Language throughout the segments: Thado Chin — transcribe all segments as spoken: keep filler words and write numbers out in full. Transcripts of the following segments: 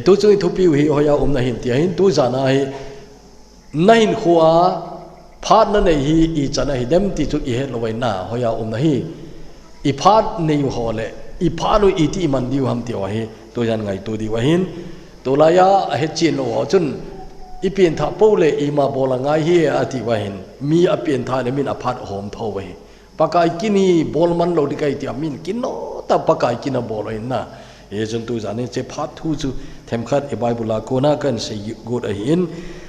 Tuchung i thupiu hi hoiya umna him ti ahin, tujan a hi nahinkhoa phat nanei hi ichan ahi dem ti chu ihet lou ahin, hoiya umna hi. I phat neiu ho le i phat u iti iman diu ham ti ho hi tujan ngaitu diu ahin. Tulaiya ahechen lou ho chun i penthah pou le ima bol angai hi atiu ahin. Mi apenthah le min aphat hom thou ahi. Pakai kin hi bol man lou ding ahi tia min kin nota Pakai kin abol ahin. Hichun tujan in hiche phat thu chu themkhat i Bible a kona kahin seigot ahin.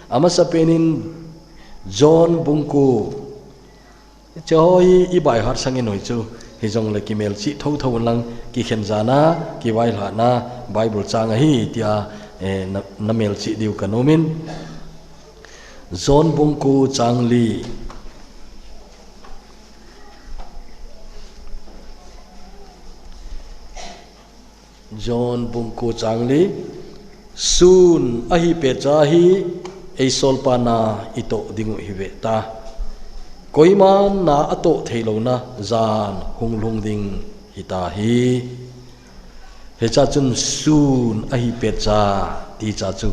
Amasapen in John bung ko. Hiche ho hi i baihat sangin hoi chu. Hijongle kimelchih thotho unlang kikhen jana, kivailhahna Bible chang ahi tia, eh, na, namelchih diu kanom in. John bung ko chang li. John bung ko chang li. Sun ahi petcha hi eisolpa na itoh diu hi veta. Koiman na atoh theilouna jan hunglhung ding hitahi. Hicha chun sun ahi petcha ticha chu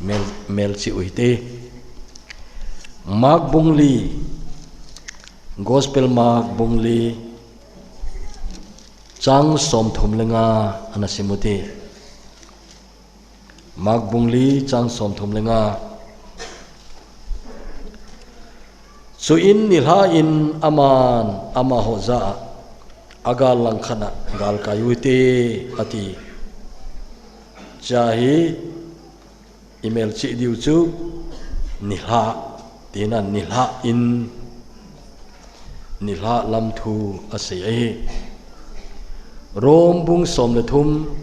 mel, melchih u hite. Mark bung li, Gospel Mark bung li, chang somthum le nga ana sim ute. Mark bung li chang somthum le nga. Chuin nilhah in aman amaho jah a, agal langkhat a galkai u hite ati. Hiche hi imelchih diu chu nilhah tina, nilhah in, nilhah lam thu asei ahi. Rom bung som le thum,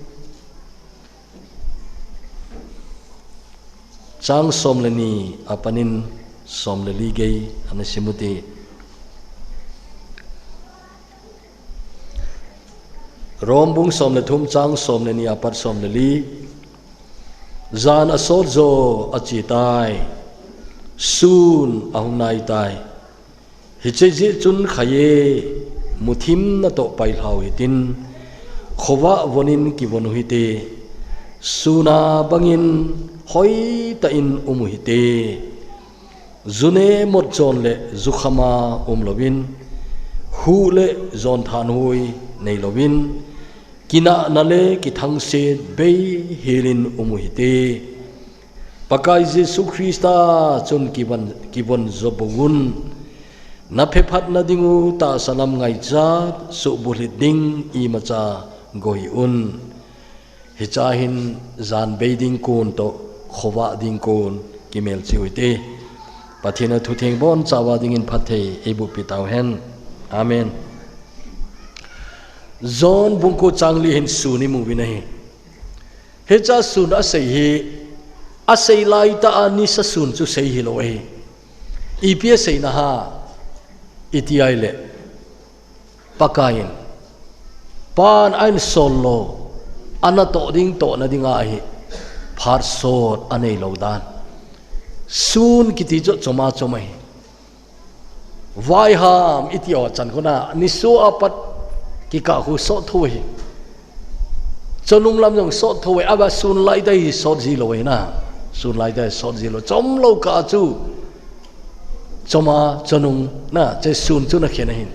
chang som le ni apanin som le li gei ana sim ute. Rom bung som le thum chang som le ni apat som le li. Jan asot jo achetai. Sun ahung naitai. Hiche jeh chun khaiye, muthim natoh pailhau hitin, khovah vonin kivon u hite. Suna bangin hoitah in um u hite. June motchon le jukhama umlouvin, huh le jonthanhoi neilouvin, kinahna le kithangset beihel in um u hite. Pakai Jesu Christa chun kivon, kivon jo bouvun. Naphephatna diu tahsa lam ngaichat suhbulhit ding imacha gohih un. Hicha hin jan bei ding kon toh, khovah ding kon kimelchih u hite. Pathen a thutheng bonchauva dingin phatthei eiboh peh tauhen. Amen. John bung ko chang li hin sun imu uvin ahi. Hicha sun asei hi, asei laitah a nisa sun chu sei hilou ahi. Ipi asei naha, iti ahile. Pakaiyin, pan ahin sol lou, anatoh ding tohna dinga ahi, phat sot anei lou dan. Sun kiti chu chom a chom ahi. Vaiham iti ho chan kona, nisoh apat kikah khu sot thou ahi. Chonung lam jong sot thou ahi, ava sun laitah hi sot ji lou ahi na. Sun laitah hi sot ji lou. Chom lou kah chu. Chom a chonung na, hiche sun chu ana khen ahin.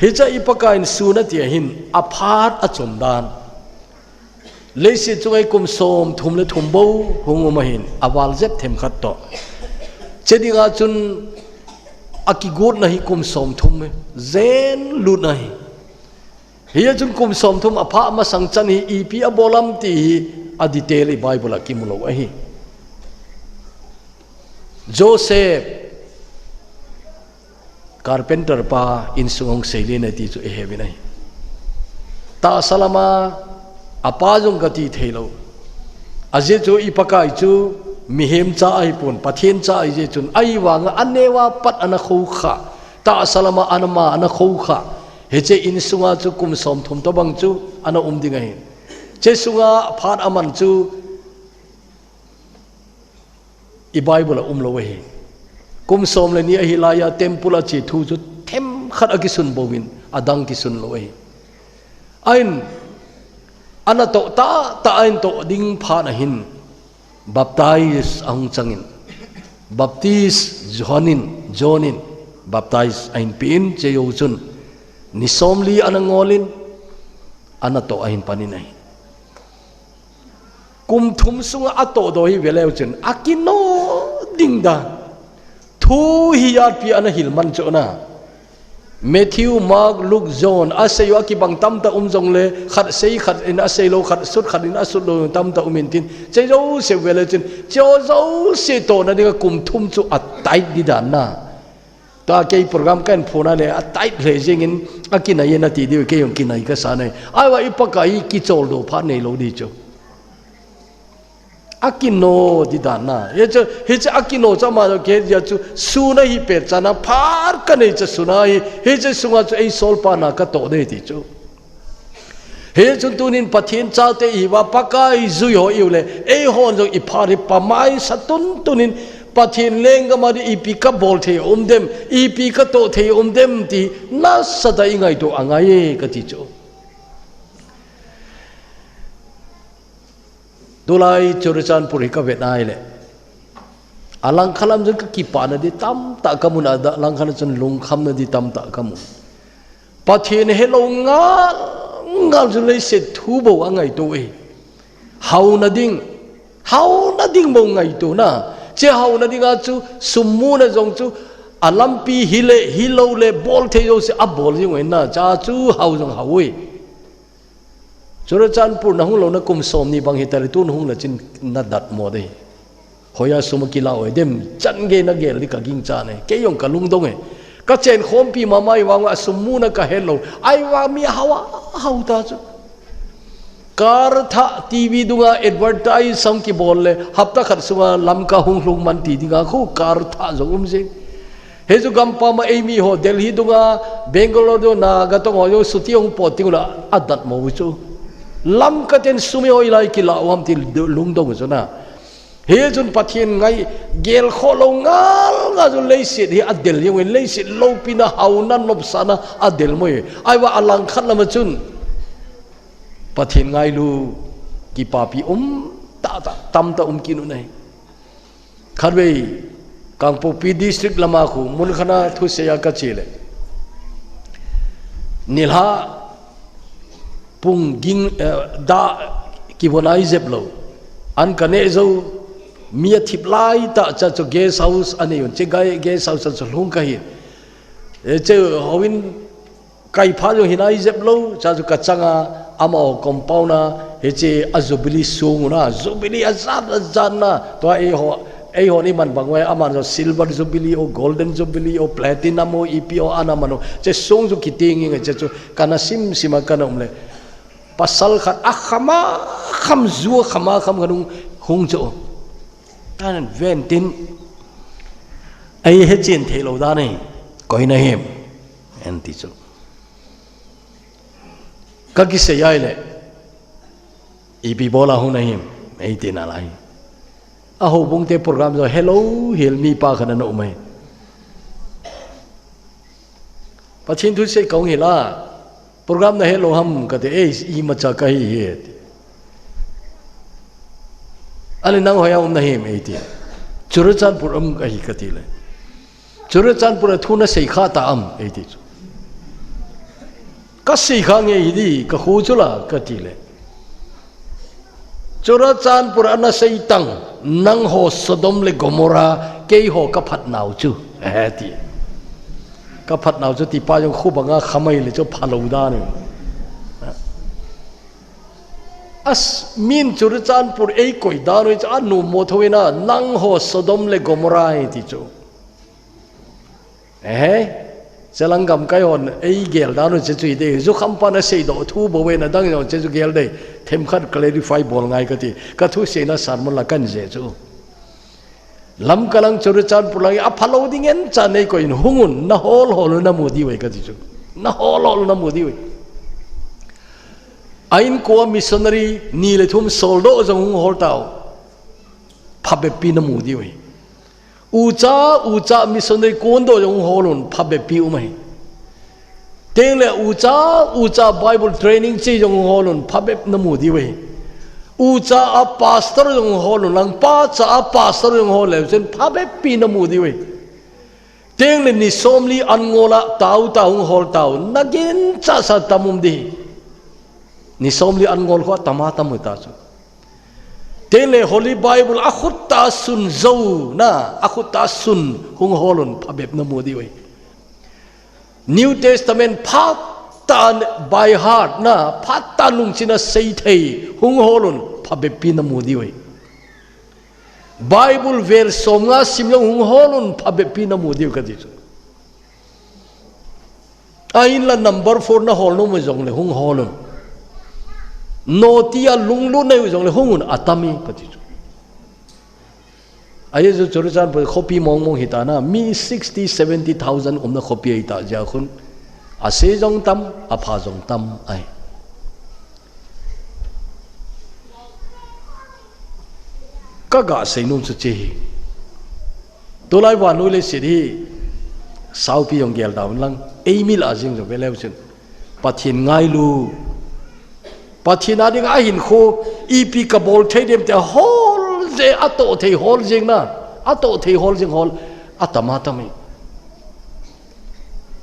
Hicha i Pakaiyin sun ati ahin, aphat achom dan. Leiset chunga hi kum somthum le thum bou hung um ahin, aval jep themkhat toh. Hiche dinga chun akigotna hi kum somthum jen lut ahi. Hia chun kum somthum aphah masang chan hi ipi abol am ti hi a detail hi Bible a kimu lou ahi. Joseph, carpenter pa insung hung seilin ahi ti chu ihe uvin ahi. Tahsa lama apa jong kati thei lou. Ajeh chu i Pakai chu mihem cha ahipon, Pathen cha ahi jeh chun, ahivanga aneo a pat ana khoukhah, tahsa lama ana ma ana khoukhah. Hiche insunga chu kum somthum tobang chu ana um ding ahi. Hiche sunga phat aman chu i Bible a um lou ahi. Kum som le ni ahi laiya temple a che thu chu themkhat akisun bouvin, adang kisun lou ahi. Ahin, Ana toh tah tah a ahin toh ding phat ahin baptize ahung changin, Baptist John in, John in baptize ahin pein, chejou chun ni somli ana ngolin, ana toh ahin panin ahi. Kum thum sunga atoh doh hi veleu chun akino ding dan. Thu hi atpi ana hil man chu na. Matthew, Mark, Luke, John, asei u akibang tamtah um jongle, khat sei khat in asei lou, khat sut khat in asut lou tamtah um intin. Chejou se veleu chun, chejou se toh na dinga kum thum chu atight di dan na. Tua kei program kahin phon a le, atight le jingin, akinai nati diu, kei jong kinai kasa nai. Ahivang i Pakai kichol doh phat neilou di chu. Akino di dan na. Hiche, hiche akino chu ama jong kei dia chu, sun ahi pet chan a phat kanei chu sun ahi, hiche sunga chu eisol pa na katoh ding ti chu. Hichun tunin Pathen chate ihiuva Pakai jui ho ihiu le, eihon jong iphat hi pamai sa tun tunin Pathen lenggam a di ipi kabol thei um dem, ipi katoh thei um dem ti nasatah a ingaito angai e kati chu. Tulai Churachandpur hi kavet nai le, alangkhat lam chun kakipah na di tamtah kamun, alangkhat lam chun lungkham na di tamtah kamun. Pathen helou ngal ngal chun leiset thu bou angaito e. Hao na ding, hao na ding bou ngaito na. Hiche hao na dinga chu sum muna jong chu alampi hile, hilou le, bol thei jouse abol jing u ahi na. Hiche chu hao jong hao e. Churachandpur nahung louna kum somni bang hita le, tun hung le chun nadatmo ding. Hoiya sum akila u dem, chan gei nagel di kagingchan e. Kei jong kalungdong e. Kachen khompi mama ahivang a sum muna kahet lou. Ahivang mi hao a hao ta chu. Car thah T V dunga advertise sang kibol le, hapta khat sunga Lamka hung lhung man ti dinga khu car thah jong um jing. Hichu gampam a eimi ho Delhi dunga, Bangalore dunga, Naga tong ho jong chuti hung pot ding ula adatmo u chu. Lamka ten sum hoilai kila u ham ti lungdong u chu na. Hichun Pathen ngai gelkhoh lou ngal ngal chun leiset hi adel jeng u, leiset loupina, haona, nopsahna adel mo e. Ahivang alangkhat lam a chun Pathen ngailu kipapi um tah tah, tamtah um kit u ahi. Khatvei Kangpokpi District lama khu mun khat a thusei a kache le, nilhah pung ging, eh, dah kivon a i jep lou, an kaneh jou, mi athip lai tah cha chu guest house anei un, hiche guest house a chu lhung kahi. Eh, hiche houin Kaipha jong hin a i jep lou, hiche chu kachang a, amaho compound a, hiche a Jubilee song u na, Jubilee ajat ajat na, tua eiho, eihon iman bang uva, aman jong Silver Jubilee o, Golden Jubilee o, Platinum o, ipi o, ana man u, hiche song chu kiting inge, hiche chu kana sim sim a kana um le. Pasal khat akham a kham, ju akham a kham khat hung, hung chu. Ahin ven tin, ei hechen thei lou dan e, koi nahim, ahin ti chu. Kakisei a le, ipi bol a hung nahim, eiti nalai. A houbung te program jong helou hel mipa khat ana um e. Pathen thu sei kahung hil a, program nahet lou ham kati, ei, imacha kahi hi ti. Ahile nang hoiya um nahim eiti. Churachandpur um kahi kati le. Churachandpur a thu nasei kha ta am eiti chu. Kasei kha nge hi di, kakhu chu la kati le. Churachandpur a nasei tang, nangho Sodom le Gomorrah, keiho kaphat nau chu. Eh, ti. Kaphat nau chu tipa jong khu banga khamai le chu phalou dan e. As, min Churachandpur eikoi dan u chu anom mo thou ina, nangho Sodom le Gomorrah e ti chu. Ehe, chelang gamkai hon eigel dan u che chu hite, jukham pa nasei doh thu bou ve na dang jong che chu gel dei, themkhat clarify bol ngai kati, kathuseina sermon la kan je chu. Lamka lang Churachandpur lang aphalou ding en cha nei koi in hung un, nahol hol u namu diu ve kati chu. Nahol hol u namu diu ve. A inko a missionary ni le thum soldoh jong hung hol tau. Phabep pi namu diu ve. Ucha, ucha missionary kondoh jong hung hol un phabep pi um ahi. Tengle ucha, ucha Bible training chi jong hung hol un phabep namu diu ahi. Ucha a pastor jong hung hol un, langpa cha a pastor jong hol leu chun phabep pi namu diu ahi. Tengle ni somli an ngol a tao tao hung hol tao, naginchat sa tam um ding. Ni somli an ngol khu atama tam u ta chu. Tengle Holy Bible akhut tah a sun jou na, akhut tah a sun hung hol un phabep namu diu ahi. New Testament phat tah a by heart na, phat tah a lungchin a sei thei hung hol un phabep pi namu diu ahi. Bible vel som nga sim jong hung hol un phabep pi namu diu kati chu. Ahinla number four na hol nom u jongle hung hol un. Noti a lunglut nei u jongle hung un, atam e kati chu. Ajeh chu Churachandpur khopi mong mong hita na, mi sixty, seventy thousand umna khopi ahita jeh a khun, ase jong tam, apha jong tam ahi. Kaga sei nom chu hiche hi. Tulai vannoi leiset hi, saopi jong gel da un lang, eimi lah a jeng jong ve leu chun, Pathen ngailu. Pathen a dinga hinkho ipi kabol thei dem ti a hol jeh, atoh thei hol jeng na, atoh thei hol jeng hol, atama tam e.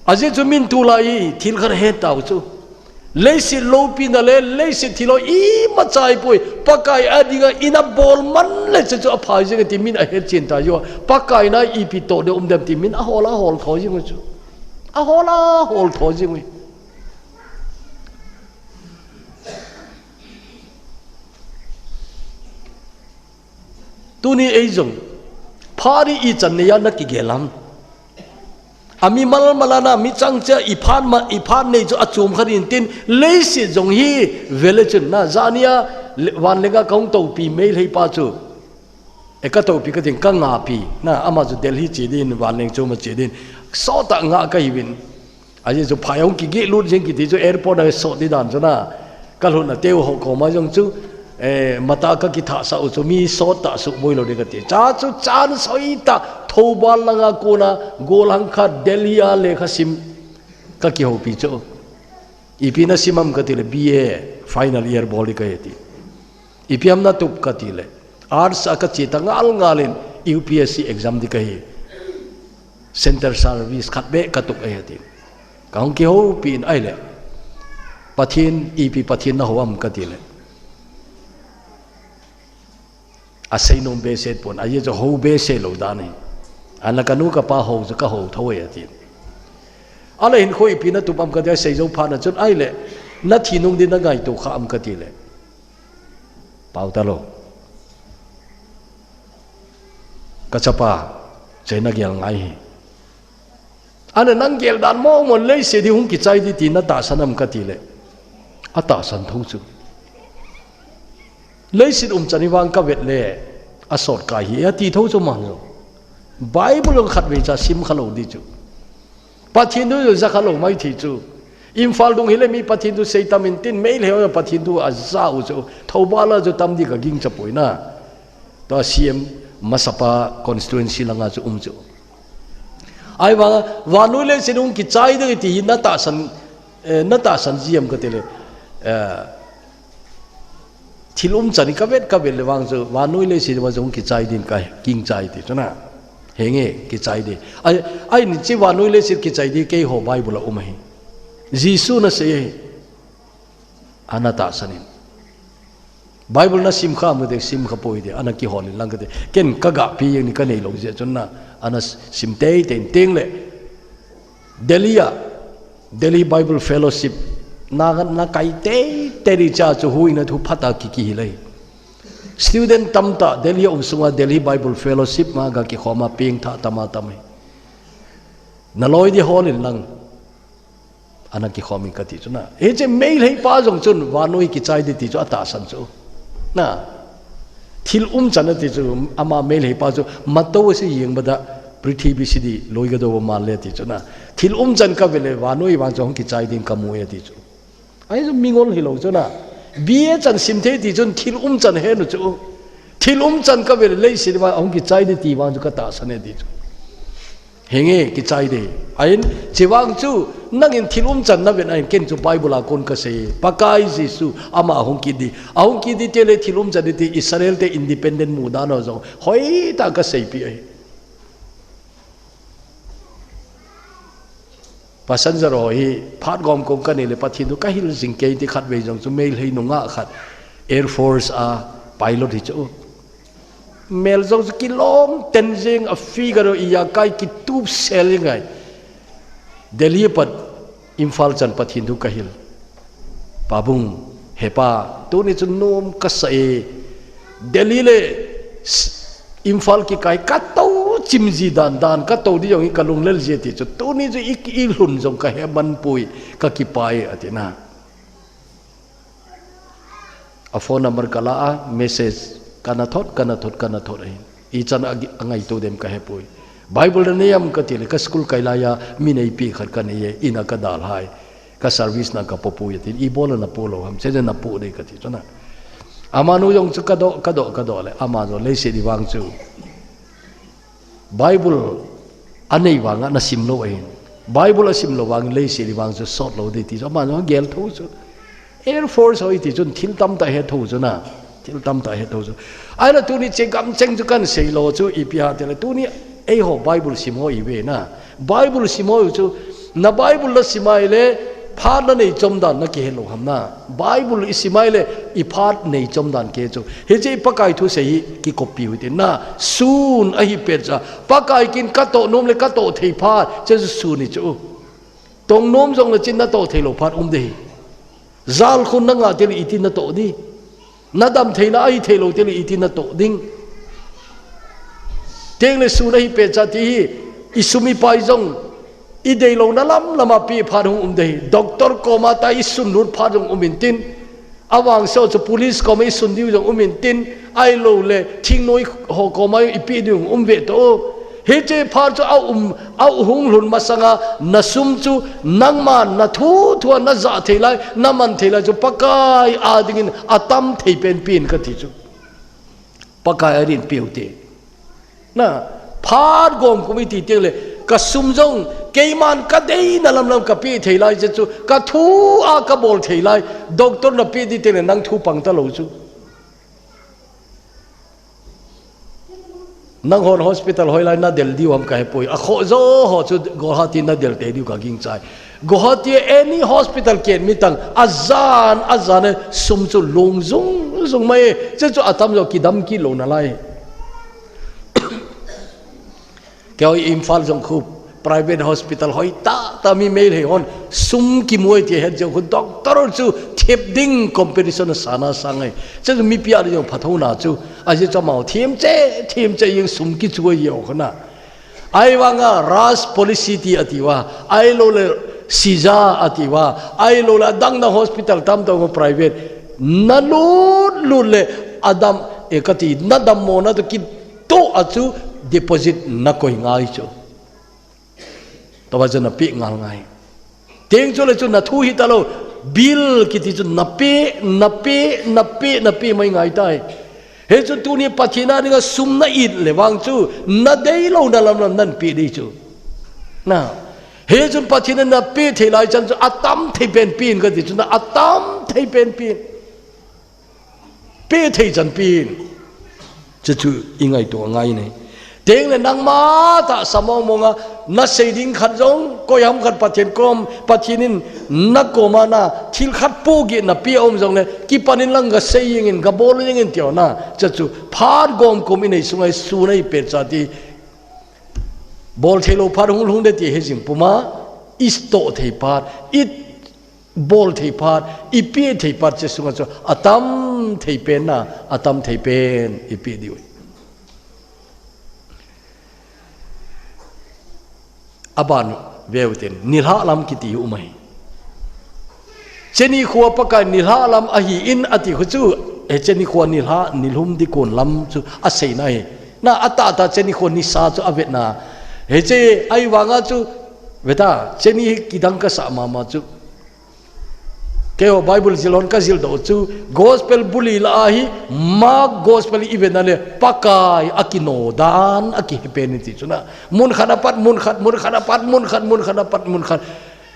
Ajeh chu min tulai thil khat het tau chu. Leiset loupina le leiset thil ho imacha ahipoi. Pakai a dinga ina bol man le chu chu apha jeng e ti min ahet chen ta jeh uva, Pakai na ipi toh ding um dem ti min ahol ahol tho jeng u chu. Ahol ahol tho jeng u. Tuni ei jong, phat hi ichan neiya na kigel ham? Ami mal mal a na, mi chang cha, iphat ma, iphat nei chu achom khat in tin, leiset jong hi ve le chun na, jani a, le, vanlenga kahung toupi Meitei pa chu. E, ka toupi kati, ka ngahpi na, ama chu Delhi che din, vanleng chom a che din, sot tah ngah kahiuvin. Ajeh chu phai hung kigeh lut jeng kiti chu airport a sot di dan chu na. Ka lhun a teu ho koma jong chu, eh, mata ka kithah sah u chu mi sot tah suboi lou ding kati. Cha chu chan soi tah Thoubal langa kona golhang khat Delhi a lekha sim ka kihoupi chu. Ipi na sim ham kati le B A final year bol di kahi ati. Ipi ham na tup kati le. Arts a ka che ta ngal ngal in U P S C exam di kahi. Center service khat beh ka tup ahi ati. Ka hung kihoupi in ahile. Pathen, ipi Pathen na hou ham kati le. Asei nom behseh pon, ajeh chu hou behseh lou dan ahi. Ana ka nu ka pa hou chu ka hou tho ahi ati. Ahile hinkho ipi na tup ham kati a sei jou phat na chun ahile. Na thi nung din na ngaito kha ham kati le. Pau ta lou. Ka chapa, chena gel ngai hi. Ana nang gel dan mong mong leiset hi hung kichai di ti na tahsan ham kati le. Atahsan tho chu. Leiset umchan hi vang ka vet le. Asot kai hi, ati tho chu man jo. Bible jong khat vei cha sim kha lou di chu. Pathen thu chu ja kha lou mai thei chu. Imphal dung hile mi Pathen thu sei tam in tin Meitei ho Pathen thu aja u chu. Thoubal a chu tam di ka gingcha poi na. Tua C M masapa constituency langa chu um chu. Ahivanga, vannoi leiset hung kichai ding ti hi na tahsan, eh, na tahsan ji ham kati le. Eh, Thil umchan hi ka vet, ka vet le vang chu, vannoi leiset vang chu hung kichai din ka gingchai ti chu na. Henge, kichai di. Ai, ai ni chi vannoi leiset kichai di keiho Bible a um ahi. Jesu na sei ahi. Ana tahsan in. Bible na sim kha ham kati, sim kha poi di. Ana kihol in lang kati. Ken ka gahpi jeng ni ka nei lou jeh chun na. Ana sim teitei in teng le. Delhi a. Delhi Bible Fellowship, na, na kai teitei di cha chu huhhingna thu phat a ki, kihi le. Student tamtah Delhi a um sunga Delhi Bible Fellowship ma ga kikhom a pengthah tam a tam e. Na loi di hol in lang. Ana kikhom in kati chu na. Hiche Meitei pa jong chun vannoi kichai di ti chu atahsan chu. Na. Thil umchan ati chu ama Meitei pa chu mato si jeng bada prithvi si di loi ga do ma le ti chu na. Thil umchan ka vet le vannoi vang chu hung kichai din ka mu e ti chu. Ahi chu mingol hilou chu na. B A chan sim thei ti chun thil umchan henu chu. Thil umchan ka vet le leiset vang hung kichai di ti vang chu ka tahsan e ti chu. Henge, kichai de. Ahin, chevang chu, nangin thil umchan naven ahin, ken chu Bible a kon kasei. Pakai Jesu, ama ahung kit di. Ahung kit di teng le thil umchan di ti, Israel te independent mu dan ho jong hoitah a kaseipeh ahi. Passenger ho hi, phat gom kom kanei le Pathen thu kahil jing kei ti khatvei jong chu Meitei nungah khat, Air Force a pilot hi chu. Mel jong chu kilom teng jeng a figure ho ijakai kitup sel jeng ahi. Delhi a pat Imphal chan Pathen thu kahil. Pabung, hepa, tuni chu nom kasa e. Delhi le s-, Imphal kikai katou chim ji dan dan, katou di jong hi kalunglel ji ti chu. Tuni chu i, i lhun jong kahe man poi, kakipah e ati na. A phone number kala a, message kana thot, kana thot, kana thot ahi. Ichan a, angaito dem kahe poi. Bible nanei am kati le, ka school kai laiya, mi neipi khat kanei e, in a kadalhai. Ka service na kapo poi atin, ibola napo lou ham, chule napo de kati chu na. Amanu jong chu kadoh, kadoh, kadoh le, ama jong leiset di vang chu. Bible anei vanga nasim lou ahin. Bible asim lou vangin leiset di vang chu sot lou de ti chu, ama jong gel tho chu. Air Force ho iti chun thil tamtah he tho chu na. Thil tamtah he tho chu. Ahinla tuni che gam cheng chu kahin sei lou chu ipi ham ti le, tuni eiho Bible sim ho ive na. Bible sim ho chu, na Bible nasim a ile, phat nanei chom dan nakihe lou ham na. Bible isim a ile, i phat nei chom dan kihe chu. Hiche i Pakai thusei hi kicopy u hite na. Sun ahi pet cha. Pakai kin katoh nom le katoh thei phat, hiche chu sun hi chu. Tong nom jong le chin natoh thei lou phat um de hi. Jal khun nanga tile iti natoh di. Nadam theina ahi thei lou tile iti natoh ding. Teng le sun ahi pet cha ti hi, i sum i pai jong, i deilouna lam lama pe phat hung um de hi. Doctor koma ta i sun lut phat jong um intin. Avangse chu police koma i sun diu jong um intin. Ahilou le, thingnoi ho koma i pe diu jong um ve to. Hiche phat chu a um, a hung lhun masanga, na sum chu, nangma na thu thua na jah thei lai, na man thei lai chu, Pakai a dingin atam thei pen pen kati chu. Pakai a din pe u hite. Na, phat gom kum iti teng le, ka sum jong, keiman kadeina lam lam kape thei lai chu, ka thu a kabol thei lai, doctor na pe di teng le, nang thu pang talou chu. Nanghon hospital hoilai nadel diu ham kahe poi. Akhoh jo ho chu Guwahati nadel tei diu kaging chai. Guwahati any hospital ken mi tang. Ajan, ajan e sum chu lung jung jung mai. Hiche chu atam jo kidam kit lou nalai. Kei Imphal jong khu private hospital hoitah tah mi Meitei hon sum kimu e ti het jong khu doctor chu thep ding competition a sana sangai. Hiche chu mipi a jong phathouna chu. Ajeh chu amau thiem che, thiem che jeng sum kichu a jong khu na. Ahivanga Raj policy ti ati uva, ahilou le Sija ati uva, ahilou le adang dang hospital tamtah private. Nalut lut le adam e kati, nadammo na toh kitoh a chu deposit nakoi ngai chu. Tua chu nape ngal ngai. Teng chule chu na thu hita lou. Bill kiti chu nape, nape, nape, nape mai ngai tai. Hichun tuni Pathen a dinga sum na it le vang chu, nadeilouna lam lam nahin pe ding chu. Na. Hichun Pathen in nape thei lai chan chu, atam thei pen pen kati chu na, atam thei pen pen. Pe thei chan pen. Hiche chu i ngaito angai ne. Teng le nangma tahsa mong mong a, nasei ding khat jong, koiham khat Pathen kom, Pathen in nakoma na, thil khat pohgih nape a um jong le, kipan in lang gasei jeng in, gabol jeng in tiu na. Hiche chu, phat gom kum i nei sunga i sun ahi pet cha ti. Bol thei lou phat hung lhung de ti he jing puma, i toh thei phat, i bol thei phat, i pe thei phat hiche sunga chu atam thei pen na, atam thei pen i pe diu. Aban veu tin, nilhah lam kiti um ahi. Hiche nikho Pakai nilhah lam ahi in ati khu chu, hiche nikho nilhah, nilhum ding kon lam chu asei na hi. Na atah tah hiche nikho nisa chu avet na. Hiche ahivanga chu, veta, hiche ni kidang kasah mama chu. Keiho Bible zil hon ka zil doh chu, gospel bul lah a hi, Mark gospel i vet na le, Pakai a kino dan, a kihepen in ti chu na. Mun khat a pat, mun khat, mun khat a pat, mun khat, mun khat a pat, mun khat.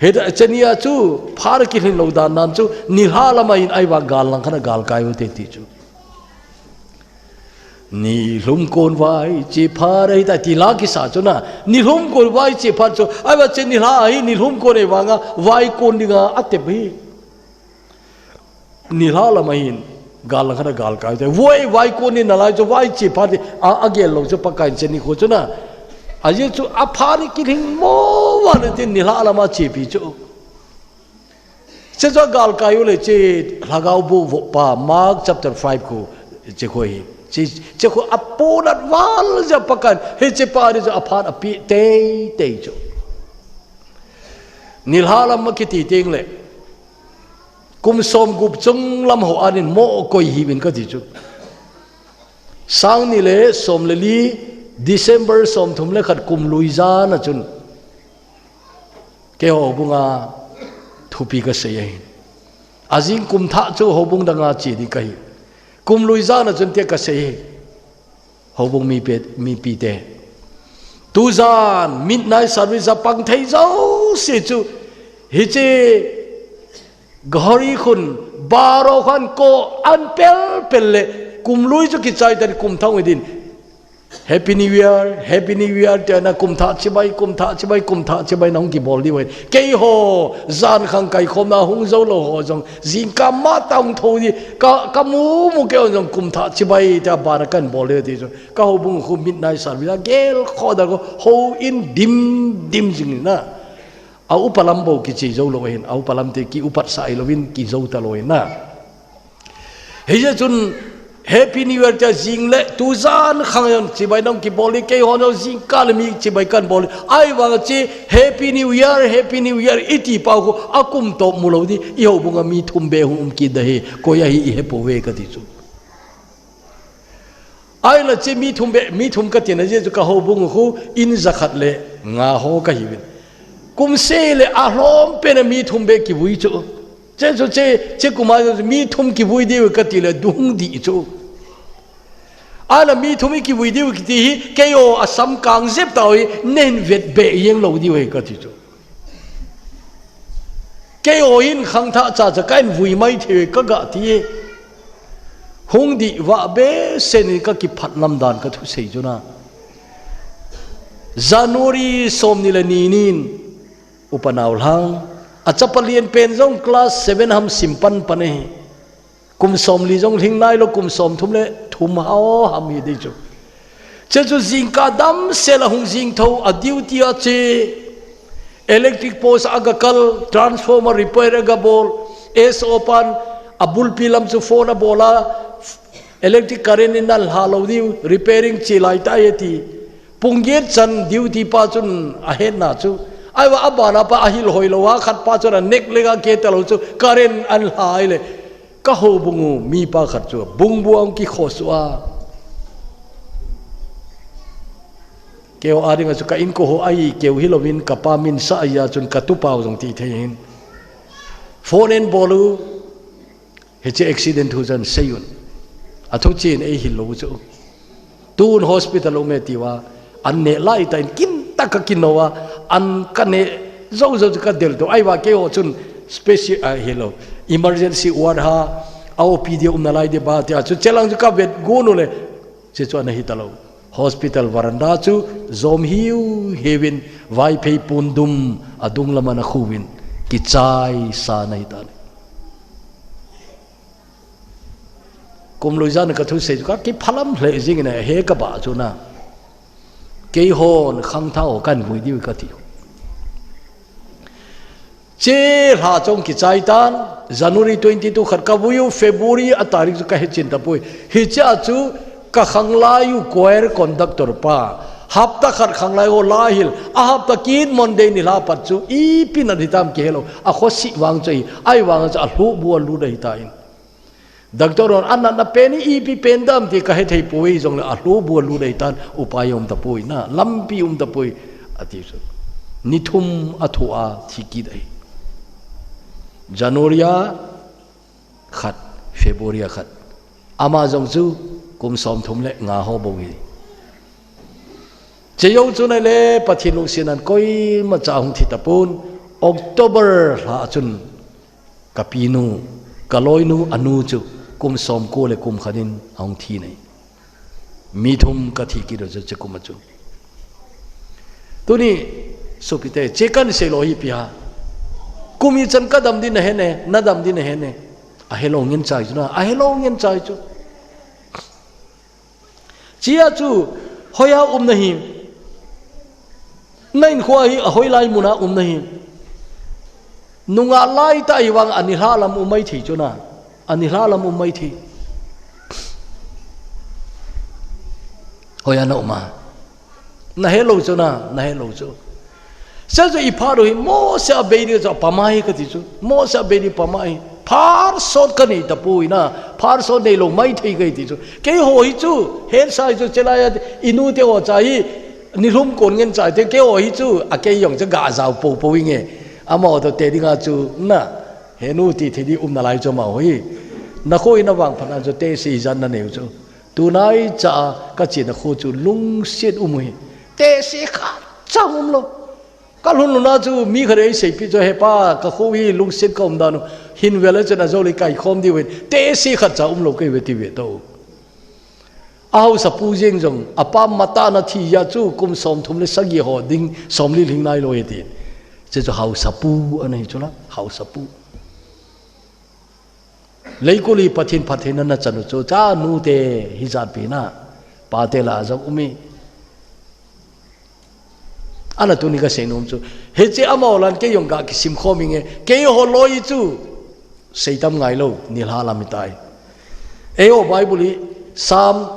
Hita, chenia chu, phat a kilhin lou dan nan chu, nilhah lam a hin ahivang gal lang khat a galkai u te ti chu. Nilhum kon vai che phat ahi ta ti la kisa chu na. Nilhum kon vai che phat chu. Ahivang che nilhah ahi, nilhum kon ahivang a, vai kon ding a, a tep hi. Nilhah lam a hin, gal lang khat a galkai te. Voi vai kon ni nalai chu vai che phat hi, a, a gel lou chu Pakai in che ni khu chu na. Ajeh chu a phat a kilhin mo va le tin nilhah lam a chepi chu. Che chu a galkai u le che lhagao bu vo pa Mark chapter five khu che khu hi. Che, che khu a ponat val ja Pakai in. Hiche pa ni chu a phat a pi tei tei chu. Nilhah lam a kiti teng le. Kum som gup chung lam ho anin mo koi hi vin ka ti chu. Sang ni le som le li December som thum le khat kum lui jan a chun. Keiho houbung a thupi ka sei ahi. Ajing kum thah chu houbung dang a che ding ka hi. Kum lui jan a chun tia ka sei ahi. Houbung mi pe, mipi te. Tujan, midnight service a pang thei jouse chu. Hiche ghari khun, baro khan ko an pel pel le. Kum lui chu kichai tan kum thah u din. Happy New Year, Happy New Year, tia na kum thah chibai, kum thah chibai, kum thah chibai na hung kibol diu ahi. Keiho, jan khang kai khom na hung jou lou ho jong, jingkah ma tah hung thou di, ka, ka mu mu keiho jong kum thah chibai, tia bana kan bol diu ti chu. Ka houbung khu midnight service a gel kho da ko, houin dim dim jing na. A upa lam bou kiche jou lou ahin, a upa lam te ki upat sah lou in ki jou ta lou ahin na. Hijeh chun Happy New Year tia jing le tujan khang jong chibai na hung kibol in, keiho jong jingkah le mi chibai kan bol in. Ahivang a che Happy New Year, Happy New Year iti pa khu a kum toh mu lou di, i houbung a mi thum beh hung um kit da hi, koi ahi i he pouve ka ti chu. Ahile che mi thum beh, mi thum ka tina jeh chu ka houbung khu in jakhat le nga ho ka hiuvin. Kum seh le a lhom pen a mi thum beh kivui chu. Che chu che, che kum a chu mi thum kivui diu ka ti le dung di chu. Ahile mi thum i kivui diu kiti hi, keiho a sam kang jep tau hi, nei hin vet beh jeng lou diu hi ka ti chu. Keiho hin khangthah cha cha ka hin vui mai thei ka ga ti. Hung dih vah behseh in ka kiphat lam dan ka thusei chu na. January som ni le ni nin, upa nau lhang, a chapa lian pen jong class seven ham sim pan pan e. Kum som li jong lhing nailou, kum som thum le thum ho ham hi di chu. Che chu jingkah damsel a hung jing tho, a duty a che. Electric post a ga kal, transformer repair a ga bol, S O pan, a bulpi lam chu phone a bol a, electric current in an lha lou diu, repairing che lai tai e ti. Pung get chan duty pa chun a hetna chu. Ahivang a bana pa a hil hoi lou a, khat pa chun a neck le ga ke ta lou chu, current an lha ai le. Ka houbung u, mi pa khat chu, bungbu a hung kikhosuh a. Keiho a ding a chu ka inko ho ahi keu hilouvin ka pa min sa ahi a chun ka tupa u jong ti thei hin. Phone in bol u, hiche accident thu chan sei un. A thu chen ei hil lou chu. Tun hospital um e tia, an neh lai ta in kin ta ka kino a, an ka neh jou jou chu ka del to. Ahivang keiho chun special, ah, hilou, emergency ward ha, a O P D um nalai di ba tia chu chelang chu ka vet gun u le, che chu ana hi ta lou. Hospital veranda chu jom hiu hiuvin Vaiphei pon dum a dung lam ana khu uvin kichai sa ana hi ta le. Kum lui jan ka thusei chu ka kiphalam lheh jing in a he ka ba chu na. Keihon khangthah ho kan vui diu ka ti. Che lha chong kichai tan, January twenty two khat ka vui u, February a tarik chu ka he chin ta poi. Hiche a chu ka khanglai u choir conductor pa. Hapta khat khanglai ho la hil, a hapta kit Monday ni lha pat chu, ipi nat hitam kihe lou, a khosi vang chu ahi, ahivang chu a lhubu a lut ahi ta in. Doctor hon, "A natna pen hi ipi pen dam ti ka he thei poi, jong le a lhubu a lut ahi tan, upai um ta poi na, lampi um ta poi," a ti chu. Ni thum a thu a thi kit ahi. January a, February a khat. Ama jong chu kum som thum le nga ho bou hi. Chejou chu nai le Pathen lungsetnan koima cha hung thi tapon, October lha chun ka pinu, ka loinu, anu chu kum som ko le kum khat in ahung thi nai. Mi thum ka thi kit u chu, che kum a chu. Tuni, sopite, che kan sei lou hi ipi ham. Kum ichan ka dam ding nahe ne, na dam ding nahe ne. Ahe lou ngen chai chu na, ahe lou ngen chai chu. Chia chu, hoiya um nahi. Na in kho hi, ahoi lai muna um nahi. Nungah lai ta i vang a nilhah lam um mai thei chu na. A nilhah lam um mai thei. Hoiya na um a. Na he lou chu na, na he lou chu. Sia chu i phat u hi, Mose a bei ding chu a pamai ka ti chu. Mose a bei ding pamai. Phat sot ka nei tapoi na. Phat sot nei lou mai thei ka hi ti chu. Keiho hi chu, he sai chu chelai a, i nu te ho cha hi, nilhum kon ngen chai te, keiho hi chu, a kei jong chu ga jao po po inge. Amaho to te dinga chu, na, he nu ti thei ding um nalai chu amaho hi. Na kho i na vangphat na chu te si jan na neu chu. Tunai cha a ka chena kho chu lungset um u hi. Te si khat cha um lou. Ka lhun lhun a chu mi khat ei seipi chu, he pa, ka kho hi lungset ka um dan u. Hin vel a chun a jo le kai khom diu hin. Te si khat cha um lou kei ve ti ve to. A hausa pu jeng jong, a pa mata na thi ya chu kum som thum le sagi ho ding, som li lhing nai lou e ti. Che chu hausa pu ana hi chu la, hausa pu. Leikol hi Pathen phattheina na chan u chu, cha nu te hi jat pi na, pa te la jong um e. Ana tuni ka sei nom chu. Hiche amaho lan kei jong ka kisim khom inge, keiho loi chu, sei tam ngai lou, nilhah lam hi tai. Eiho Bible hi, Psalm,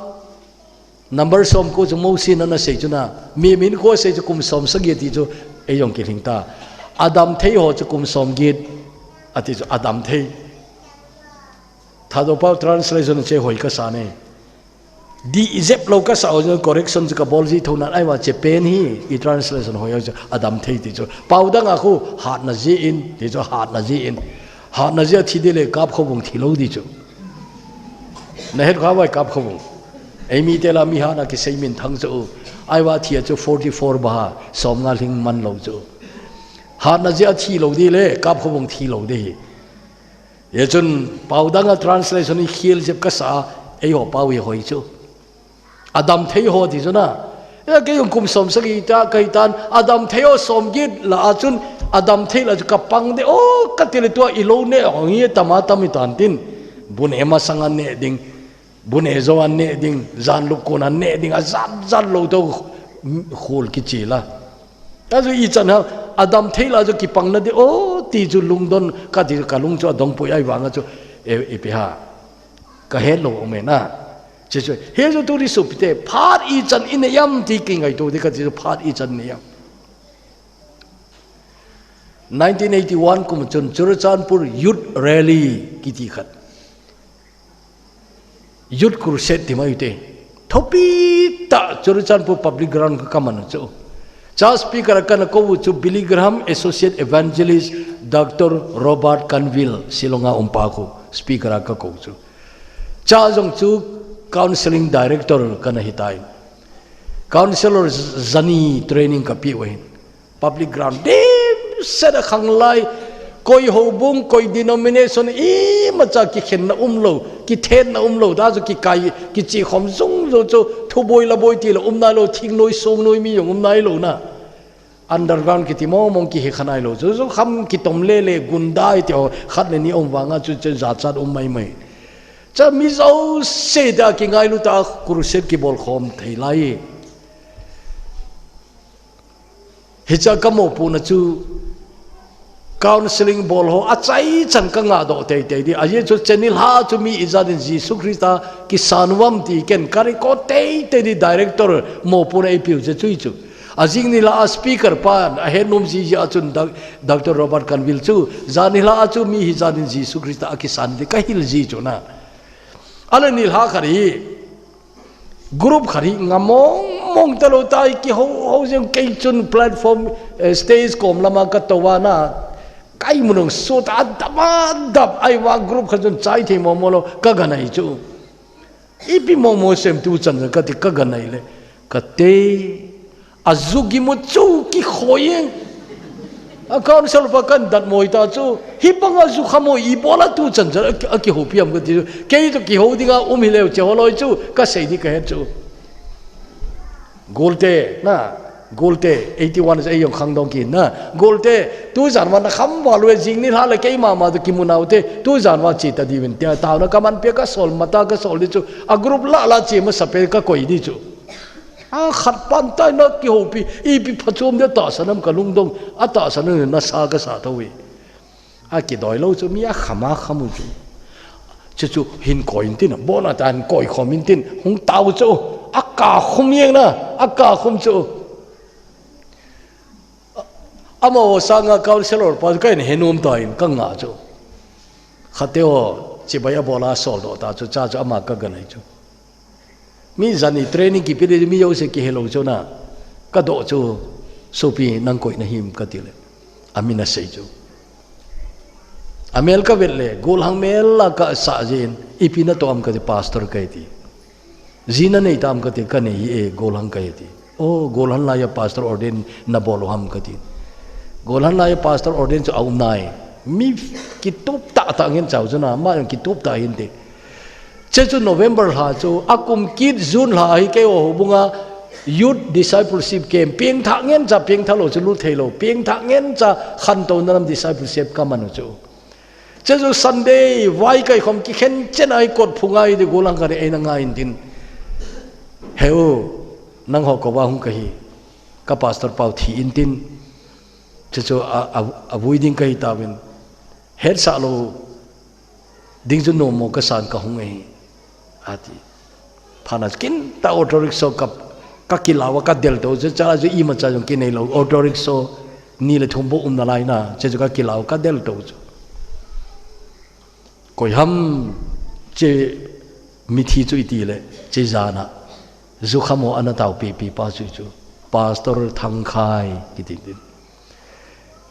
Number som ko chu Mose in ana sei chu na, mi min ko sei chu kum som sagi ti chu, ei jong kilhing ta. A dam thei ho chu kum som get, ati chu a dam thei. Thadou pau translation che hoi ka sa ne. Di jep lou ka sa ho chu correction chu ka bol ji tho nan ai va che pen hi, i translation hoi ho chu a dam thei ti chu. Pau dang a khu hatna jeh in, ti chu hatna jeh in. Hatna jeh a thi ding le kap kho bung thi lou di chu. Na het kha vai kap kho bung. Ei mi te la mi hatna kisei min thang chu. Ai va thi a chu forty four ba ha, som nga lhing man lou chu. Hatna jeh a thi lou di le, kap kho bung thi lou di hi. Ye chun, pau dang a translation hi khiel jep ka sa, eiho pau hi hoi chu. A dam thei ho ti chu na. Ya kei jong kum som sagi ta, ka hi tan, a dam thei ho som get la a chun, a dam thei la chu ka pang de, o, ka ti le tua i lou ne, hong hi tama tam i tan tin. Bu ne masang a ne ding, bu ne jo a ne ding, jan lup kon a ne ding, a jan jan lou to khol kichi la. Ta chu i chan ha, a dam thei la chu kipang na de, o, ti chu lungdon, ka ti chu ka lung chu a dong pui ai vang a chu, e, ipi ha. Ka het lou um e na. Che chu, he chu tu ri sopite, phat ichan i nei am ti kingaito di ka ti chu phat ichan nei am. Nineteen eighty one kum chun Churachandpur Youth Rally kiti khat. Youth Crusade ti mai u te. Thopi ta Churachandpur Public Ground ka man chu. Cha speaker a kana kou chu Billy Graham Associate Evangelist Doctor Robert Canville Shillong a um pa khu speaker a ka kou chu. Cha jong chu counseling director kana hi tai. Counselor jani training ka pe u hin. Public ground, dimset a khang lai, koi houbung, koi denomination, imacha kikhenna umlou, kithenna umlou, ta chu kikai, kichi khom jung jung chu, thuboi laboi ti la um nailou, thingnoi, songnoi mi jong um nailou na. Underground kiti mong mong kihe kha nailou, chu chu kham kitom le le, gunda iti ho, khat le ni um vang a chu, chu jachat um mai mai. Cha mi jouse ta kingailu ta, crusade kibol khom thei lai. Hicha ka mopohna chu counseling bol ho achaichan ka ngahdoh teitei di. Ajeh chu cheni lha chu mi ijat in Jesu Christa kisan uvam ti ken ka record teitei di director mopohna eipeu jeh chu hichu. Ajing nilhah a speaker pan ahet nom jiji a chun Doc-, Doctor Robert Canville chu jan nilhah a chu mi hijat in Jesu Christa akisan di ka hil ji chu na. Ale nilhah khat hi Group khat hi nga mong mong talou tai, kihou hou jeng kei chun platform, eh, stage kom lama ka tou a na, Kai munung sota dap a dap ai wa group khat chun chai thei mo mo lo ka ganai chu. Ipi mo mo sem tu chan kati ka ganai le. Kate. Azu gimu chu ki khoi. A council pa kan dat moi ta chu. Hi banga zu khamo i bola tu chan chan a ki hopiam kati chu. Kei chu ki ho dinga um hi leu che holoi chu. Ka sei di ka het chu. Golte, na, golte, eighty one is a young khang dong ki, na, golte, tu zan wa na kham wa lue jing ni hla le kei mama tu ki mu nau te, tu zan wa chi ta di win, tia tau na ka man pe ka sol, mata ka sol di chu, a group la la chi ma sa pe ka koi di chu. A khat pan tai na ki hopi, ipi phachom de ta sanam ka lungdong, a ta sanam na sa ka sa tho wi. A kidoi lo chu mi a khama khamu chu. Chu chu hin koi in tin, bona ta hin koi khom in tin, hung tau chu. A ka khum yeng na, a ka khum chu. Ama o sanga councilor pa chu ka in henum ta in ka nga chu. Khate o, chibai a bola sol do ta chu, cha chu ama ka ganai chu. Mi zani training kipe di mi yo se ki hello chu na. Ka do chu sopi nang koi na him ka ti le. Ami na sei chu. A mel ka vet le, gol hang mel la ka sa jin, ipi na to am ka ti pastor ka ti. Zina nei tam ka ti ka nei e gol hang ka ti. O gol han la ya pastor ordain na bol ham ka ti. Gol han la ya pastor ordain chu au nai. Mi ki tup ta ta ngen chau chu na, ma ki tup ta hin te. Che chu November lha chu, a kum kit June lha hi kei o ho bunga youth discipleship camp, pieng thak ngen cha pieng thak lo chu lut thei lo, pieng thak ngen cha khan to na lam discipleship ka man chu. Che chu Sunday, vai kai khom ki khen chen ai kot phung ai di golang ka re ai na ngai in tin. Heu, nang ho ko wa hung ka hi, ka pastor pau thi in tin. Che chu a, a, a vui ding ka hi ta win. Het sa lo, Ding chu no mo ka san ka hung e. Ati. Phana kin ta auto rickshaw ka, ka kilawa ka del to chu cha chu ima cha jong kinei lo auto rickshaw ni le thum bo um na lai na che chu ka kilawa ka del to chu. Koi ham che mithi chu iti le che jana. Zu khamo ana tau pi pi pa chu chu. Pastor Thangkhai kiti tin.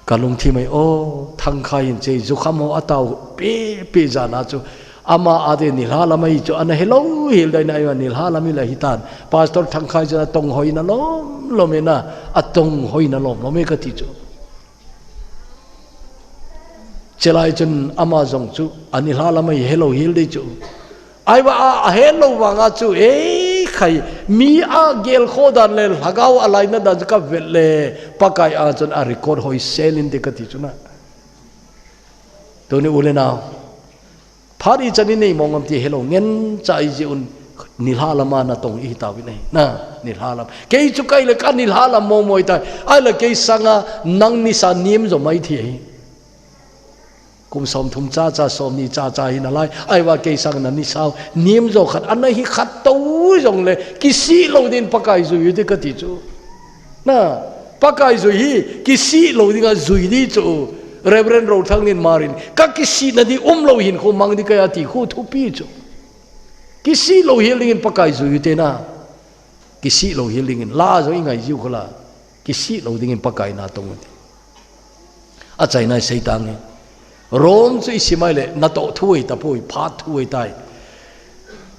Ka lungthim ai, o, Thangkhai hin che, zu khamo a tau, pe, pe jana chu, ama a de nilha lam ai chu, ana hello, hil dai na ai nilha lam ai la hitan. Pastor Thangkhai chu a tong hoi na lom, lom e na, a tong hoi na lom, lom e ka ti chu. Chelai chun ama jong chu, a nilha lam ai hello, hil dai chu. Aiwa a, a het lo vanga chu, ei khai, mi a gel kho dan le, lhagao a laina dan chu ka vet le, Pakai a chun a record hoi sel in te ka ti chu na. Tuni u le nau. Phat i chan i nei mong am ti hello, ngen cha i ji un, nilha lama na tong i ta vi nei, na, nilha lam. Kei chu kai le ka nilha lam mo moi tai, ai la kei sanga nang nisa nim zo mai thi hi. Kum som thum cha cha, som ni cha cha hi na lai. Aiwa kei sang na ni sau. Nim zo khat, ana hi khat to jong le. Kisi lo din Pakai zui di ka ti chu. Na, Pakai zui hi, kisi lo din a zui di chu. Reverend Rothang nin Marin. Ka kisi na di um lo hin khu mang di ka ya ti khu thupi chu. Kisi lo hil dingin Pakai zui te na. Kisi lo hil dingin, la zo i ngai jiu khula. Kisi lo dingin Pakai na tong ti. A chaina sei tang e. Rome chu i simai le, na to thu ei ta pui, phat thu ei tai.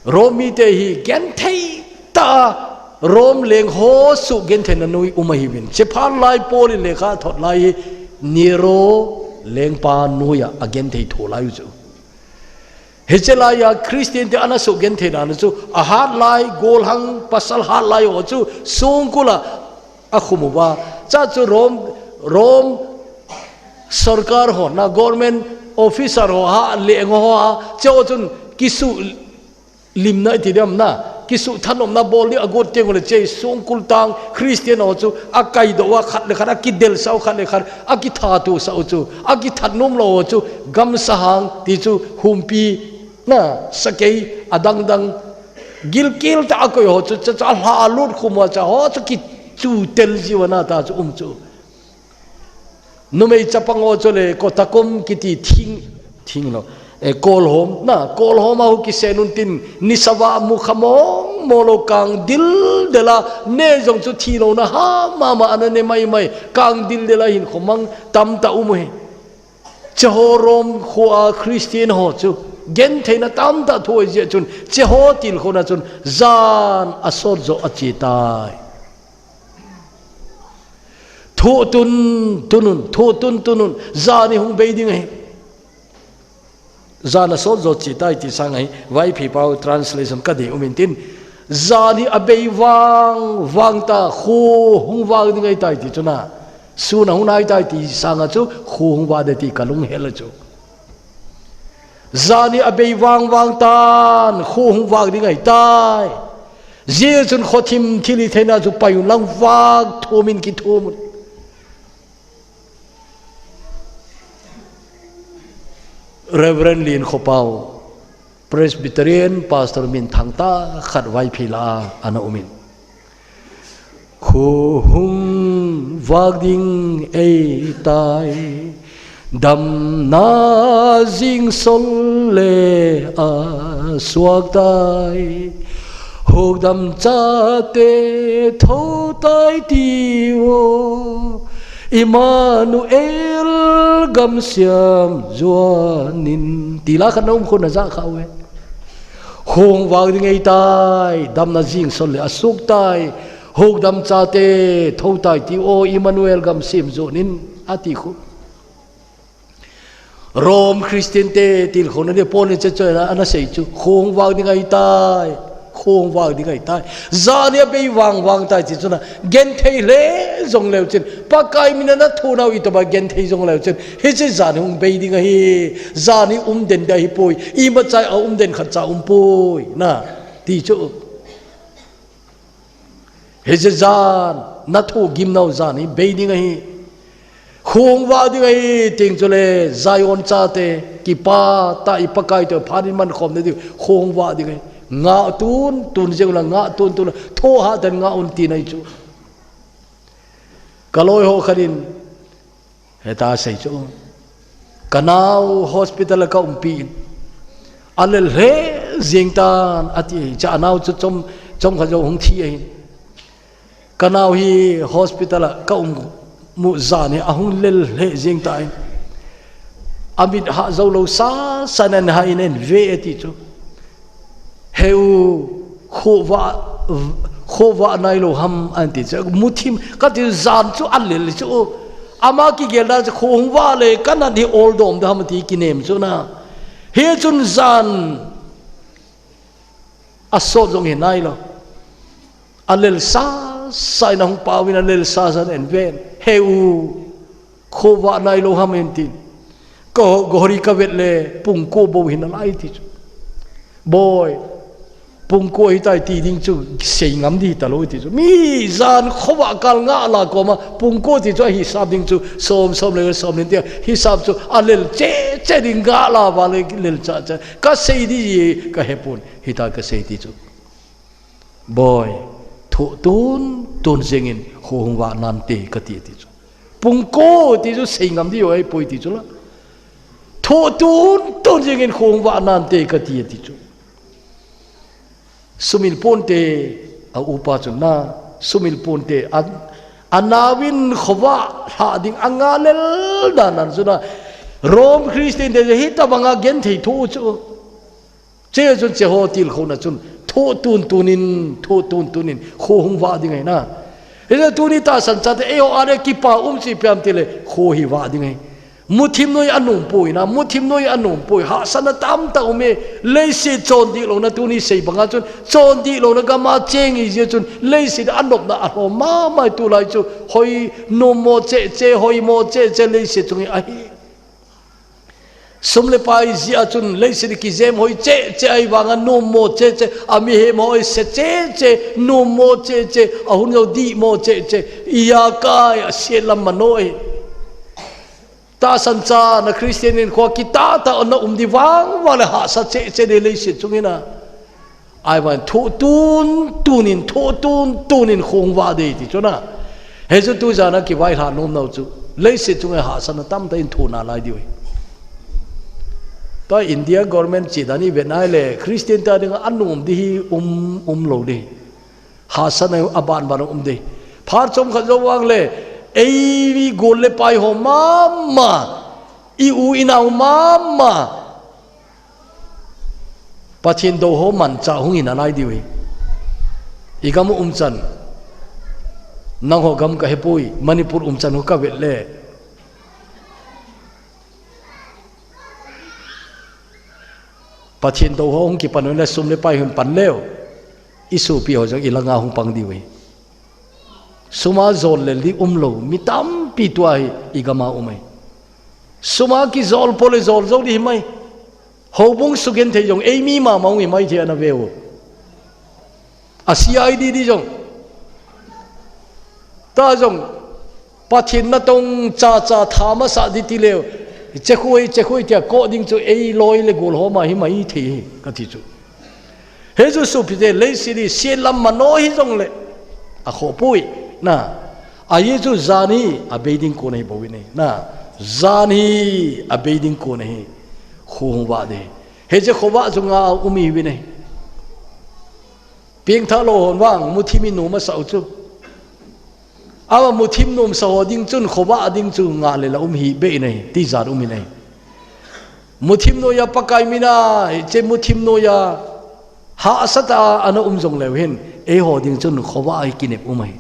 Rome mi te hi gen thei ta, Rome leng ho su gen thei na nui um a hi vin. Che phan lai Paul in le kha thot lai hi, Nero leng pa nui a, a gen thei thu lai u chu. Hiche lai a Christian te ana su gen thei na chu a hat lai, gol hang pasal hat lai ho chu sungkul a a khum uva. Cha chu Rome, Rome sorkar ho na government officer ho ha le ngo ho ha che ho chun kisu limna i ti dem na, kisu thanom na bol di a got teng le che sungkul tang Christian ho chu a kai do wa khat le khat a kidel sau khat le khat a kitha tu sau chu a kithat nom lo ho chu gamsa hang ti chu humpi na sakei a dang dang gilkil ta a koi ho chu cha cha hla lut khum wa cha ho chu kichu tel jiu na ta chu um chu. Numei chapang o chu le ko takum kiti thing, thing lo. E, kol hom, na, kol hom a hu kise nun tin, ni sava mu kha mong, mo lo kang dil dela, ne jong chu thi lo na ha, ma ma ana ne mai mai, kang dil dela hin khomang, tam ta um he. Cheho Rome khoa Christian ho chu gentheina tamtah thu ahi jeh chun, cheho tilkhouna chun jan asot jo ache tai. Thotun tunun, thotun tunun, jan hi hung bei ding ahi. Jan asot jo che tai ti sang ahi, Vaiphei pao translation kadei um intin, jan hi abei vang vang ta, kho hung vah ding ahi tai ti chuna, sun ahung nai tai ti sanga chu kho hung vah ding ti kalunghel a chu. Jan hi abei vang vang tan, kho hung vah ding ahi tai. Jeh chun khothim thilhihtheina chu pai un lang vah thum in kithum un. Reverend Lin Khopao, Presbyterian Pastor minthang tah khat Vaiphei lah a ana um in. Kho hung vah ding ahi tai, damna jing sol le asuak tai. Hukdam chate tho tai ti o, Emmanuel gamsiam juan in. Ti la khat na um khun na ja kha uve. Kho hung vah ding ahi tai, damna jing sol le asuak tai. Hukdam chate tho tai ti o, Emmanuel gamsiam juan in, ati khu. Rome Christian te tilkhouna ni Paul in chechoina ana sei chu, kho hung vah ding ahi tai, kho hung vah ding ahi tai. Jan hi abei vang vang tai ti chuna, genthei le jong leu chun, Pakai mina na thunau itobang genthei jong leu chun, hiche jan hi hung bei ding ahi, jan hi um den ding ahi poi, imacha a um den khat cha um poi, na, ti chu. Hiche jan, na thugim nau jan hi bei ding ahi. Kho hung vah ding ahi, ting chule, Zion chate, kipah tah in Pakai toh phat in mankhom na diu, kho hung vah ding ahi. Ngah tun, tun jeng la, ngah tun, tun la, tho hah tah in ngah un tina ahi chu. Ka loi ho khat in, heta sei chu. Ka nau hospital a ka umpi in. A lel lheh jeng tan ati, cha a nau chu chom, chom khat jou hung thi ahin. Ka nau hi hospital a ka um mu jan hi ahung lel lheh jeng tan. A mit hah jou lou sa, sa nan ha in en ve ati chu. Heu, khovah, khovah nailou ham, an ti chu. Muthim, kati jan chu a lel chu. Ama kigel dan chu kho hung vah le, ka nat hi oldom ding ham ti kinem chu na. Hichun jan asot jong hi nailou. A lel sa, sa in ahung pao in a lel sa, sa in en ven. Heu, khovah nailou ham en tin. Ka ho-, gori ka vet le, pung ko bou hi nalai ti chu. Boi, pung ko hi tai ti ding chu, sei ngam di talou ti chu. Mi jan khovah kal ngah la koma, pung ko ti chu ahi sap ding chu, som, som le som le ti, hi sap chu, a lel che, che ding ngah la va le lel cha, cha. Ka sei di, ka hepon, hita ka sei ti chu. Boi, thoh tun, tun jeng in, kho hung vah nante kati ti chu. Pung ko ti chu sei ngam di o ai poi ti chu la. Thoh tun, tun jeng in kho hung vah nante kati ti chu. Sumil ponte a upa chu na, sumil ponte a, a nau in khovah lhah ding a ngah lel dan an chu na. Rome Christian te hi tabang a genthei thoh chu. Che chun che ho tilkhouna chun, thoh tun tun in, thoh tun tun in, kho hung vah ding ahi na. Hijeh tuni tahsan chate, eiho a le kipa um chi piam ti le, kho hi vah ding ahi. Muthim noi anom poi na, muthim noi anom poi, hahsatna tamtah um e, leiset chondih louna tuni sei banga chun, chondih louna gam a cheng ahi jeh chun, leiset a nopna a lhom mama e tulai chu, hoi nom mo che che, hoi mo che che, leiset chung hi ahi. Sum le pai jeh a chun leiset kijem hoi che che ahi vanga nom mo che che, a mihem hoi se che che, nom mo che che, a hun jou dih mo che che, iya kai a se lam ma noi. Tahsan cha na Christian in kho kitah tah na um di vang vang le hahsa che che di leiset chung in a. Ahivangin thoh tun tun in, thoh tun tun in kho hung vah ding ti chu na. Hichu tujan a kivaihla nom nau chu. Leiset chunga hahsatna tamtah in thoh nalai diu ahi. Tua India government chih dan i vet nai le Christian te dinga anom di hi um, um lou di. Hahsatna aban ban um di. Phat chomkhat jou vang le, ei gol le pai ho mama. i u i nau mama Pathen dou ho manchah hung hi nalai diu hi. I gam u umchan, nangho gam kahepoi, Manipur umchan ho kavet le Pathen dou ho hung kipan u le sum le pai hung pan leu, i sopi ho jong i langa hung pang diu hi. Suma jol le li umlou mi tampi tua hi i gam a um ahi. Suma kijol po le jol jou di himai. Houbung sugenthei jong eimi mama hung himai thei ana veu. A CID di jong, ta jong, Pathen natong chacha tha masa di ti leu, chekhui chekhui tia koh ding chu eiloi le gol ho ma himai thei hi kati chu. Hichu sopite, leiset hi sietlam mano hijongle akhohpoi, na. Ajeh chu jan hi abei ding kon ahi bou in ahi, na. Jan hi abei ding kon ahi. Kho hung vah ding. Hiche khovah chu nga a um ihiuvin ahi. Pengthah lou hon vang muthim inom asah u chu. Ama muthim nomsa ho ding chun khovah ding chu nga le la um hih beh in ahi, tijat um in ahi. Muthim noiya Pakai mina, hiche muthim noiya hahsatah a ana um jongleu hin, eiho ding chun khovah hi kinep um ahi.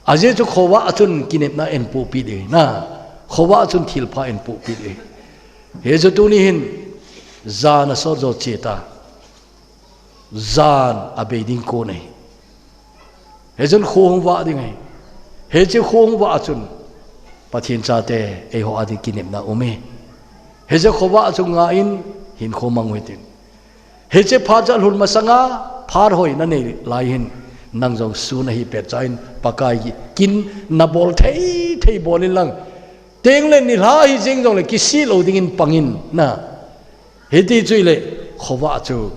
Ajeh chu khovah chun kinepna eipohpeh ding ahi, na. Khovah chun thilpha eipohpeh ding ahi. Hichu tuni hin jan asot jo cheta. Jan abei ding kon ahi. Hichun kho hung vah ding ahi. Hiche kho hung vah chun Pathen chate eiho a ding kinepna um e. Hiche khovah chu nga in hinkho mang u hitin. Hiche phat chalhun masanga phat hoi nanei lai hin, nang jong sun ahi pet chan Pakai kin nabol thei thei bol in lang. Tengle nilhah hi jeng jongle kisih lou dingin pang in, na. Hiti chu ahile khovah chu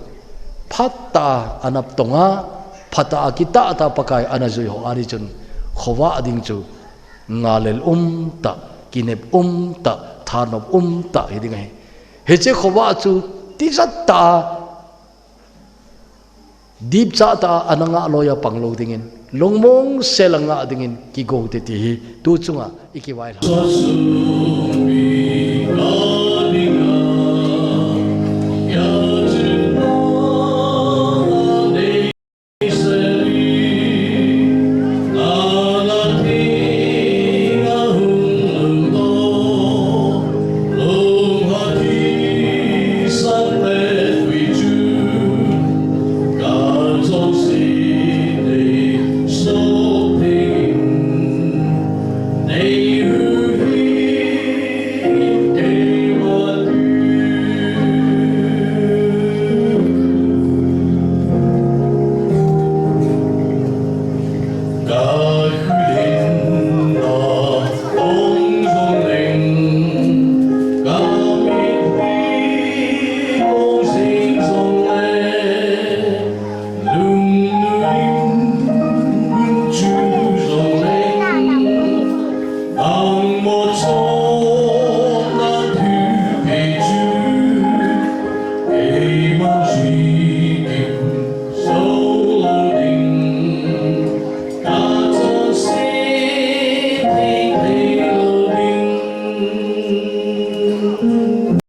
phatah a ana tong a, phatah a kitah tah a Pakai ana jui ho a ding chun khovah ding chu ngalel umtah, kinep umtah, thanop umtah hiding ahi. Hiche khovah chu tijat tah a dipchah tah a ana ngah loi a pang lou dingin, lungmong sel a ngah dingin kigou te ti hi tu chunga i kivaihom.